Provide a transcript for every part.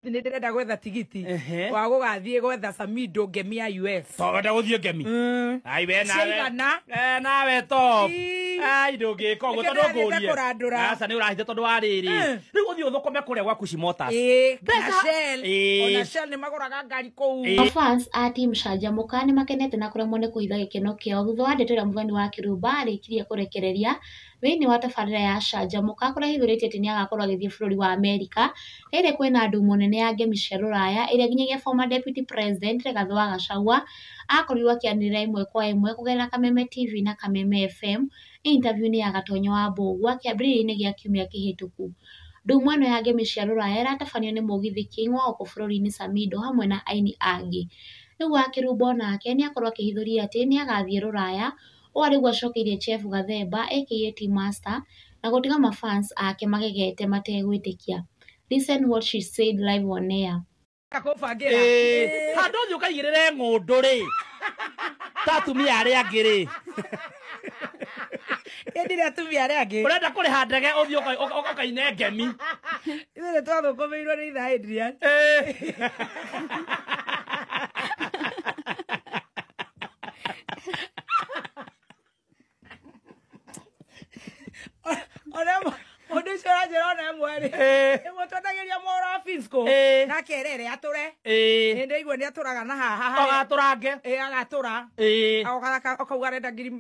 Nĩ ndĩrenda gwetha tigiti Ehe. wa gũgathiĩ gwetha Samido ngemi ya US. To wenda gũthiĩ ngemi? Ai, we nawe. Ciaigana? Eh, nawe top. Ii. Ai, ndũngĩka ũguo Nĩkĩo tondũ ndĩrathiĩte ngũrie. kũrandũra. Aca, nĩ ũrahitha tondũ wa rĩrĩ. Rĩu ũthiĩ ũthũkũme kũrĩa gwa Kushi Motors. Ĩĩ, na Mbeca- Shell. Ĩĩ. Ona Shell nĩ magũraga ngari kũu. Ĩĩ. Mafans a team Canjamũka nĩ makenete na kũremwo nĩ kũhitha gĩkeno kĩao thutha wa ndeto ĩrĩa Mũthoni wa Kĩrumba arĩkirie kũrekereria thĩinĩ wa tabarĩra ya Canjamũka, kũrĩa ahithũrĩtie atĩ nĩagakorwo agĩthiĩ bũrũri wa Amerika rĩrĩ kwĩna ndumo nene ya ngemi cia rũraya ĩrĩa nginyagia former deputy president Rigathĩ wa Gachagua akorirwo akĩanĩrĩra ĩmwe kwa ĩmwe kũgerera Kameme TV na Kameme FM interview-inĩ ya Gatonyo wa Mbũgua kĩambĩrĩria-inĩ gĩa kiumia kĩhĩtũku. Ndumo ĩno ya ngemi cia rũraya ĩratabanio nĩ Mũgithi King wa gũkũ bũrũri-inĩ Samido hamwe na aini angĩ. Rĩu wa Kĩrumba onake nĩakorwo akĩhithũria atĩ nĩagathiĩ rũraya, ũũ arĩguo acokeirie Chef Gathemba aka Tea Master na gũtiga mafans ake magegete mategwĩtĩkia. Listen what she said live on air. Kũbangĩra. Ĩĩ. Handũ ũthiĩ ũkaigĩrĩre ng'ũndũ rĩ, ta atumia arĩa angĩ rĩ. Ĩndire atumia arĩa angĩ. Ũrenda kũrĩha ndege ũthiĩ ũkaine ngemi. Ithuĩ nĩ twathũkũmĩirwo nĩ itha Adrian. Ĩĩ. Ona mũndũ ũcio ũranjĩra ona ĩmwe rĩ, Ĩĩ. ĩmwe twendagĩria mohoro wa Finsco. Ĩĩ. Na akerere atũre. Ĩĩ. Nĩ ndaigua nĩ atũraga na haha. Ũgatũrange. Ĩĩ, agatũra. Ĩĩ. Agoka akauga arenda ngiri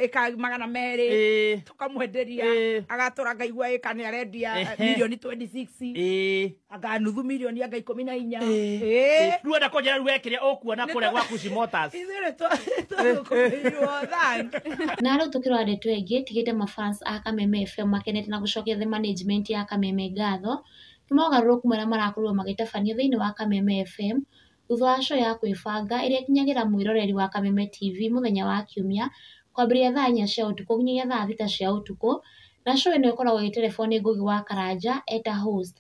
ĩka 200. Ĩĩ. Tũkamwenderia. Ĩĩ. Agatũra ngaigua ĩka nĩ arendia Ehe. milioni 26. Ĩĩ. Anga nuthu milioni anga 14. Ĩĩ. Ĩĩ. Rĩu wenda kũnjĩra rĩu we kĩrĩa ũkuona kũrĩa gwa Kushi Motors. Ithuĩ nĩ twathũkũmĩirwo thank. Na rĩu tũkĩrora ndeto ĩngĩ tigĩte mafans a Kameme FM makenete na gũcokia the management ya Kameme ngatho nĩ mogarũrũku marĩa marakorirwo magĩtabanio thĩinĩ wa Kameme FM thutha wa show ya kwĩbanga ĩrĩa ĩkinyagĩra mwĩroreri wa Kameme TV mũthenya wa Kiumia kwambĩrĩria thaa 4 cia ũtukũ nginyagia thaa 6 cia ũtukũ, na show ĩno ĩkoragwo ĩgĩterebwo nĩ Ngugi wa Karanja eta host.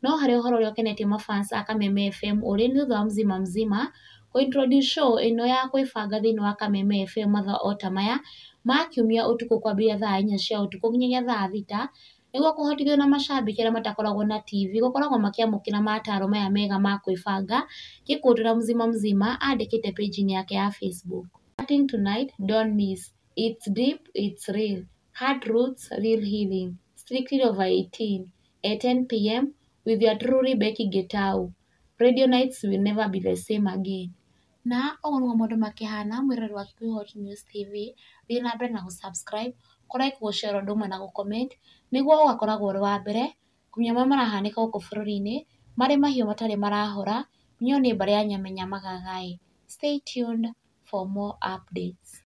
No harĩ ũhoro ũrĩa ũkenetie mafans a Kameme FM ũrĩ nĩ thutha wa Mzima Mzima kũ-introduce show ĩno ya kwĩbanga thĩinĩ wa Kameme FM mathaa o ta maya ma Kiumia ũtukũ kwambĩrĩria thaa 4 cia ũtukũ nginyagia thaa 6 nĩguo kũhotithio na macambĩki arĩa matakoragwo na TV gũkoragwo makĩamũkĩra mataro maya mega ma kwĩbanga gĩkũndũ na Mzima Mzima andĩkĩte page-inĩ yake ya Facebook. Starting tonight, don't miss. It's deep, it's real. Hard roots, real healing. Strictly over 18 at 10 p.m. with your truly Becky Getau. Radio nights will never be the same again. Na ũguo nĩguo maũndũ makĩhana mwĩroreri wa Kikuyu Hot News TV. Thiĩ na mbere na gũ-subscribe, kũ-like, gũ-share ũndũ ũmwe na gũ-comment nĩguo ũgakoragwo ũrĩ wa mbere kũmenya marĩa marahanĩka gũkũ bũrũri-inĩ marĩ mahiũ matarĩ marahora mĩo nĩ mbarĩ ya Nyamenya Magagaĩ. Stay tuned for more updates.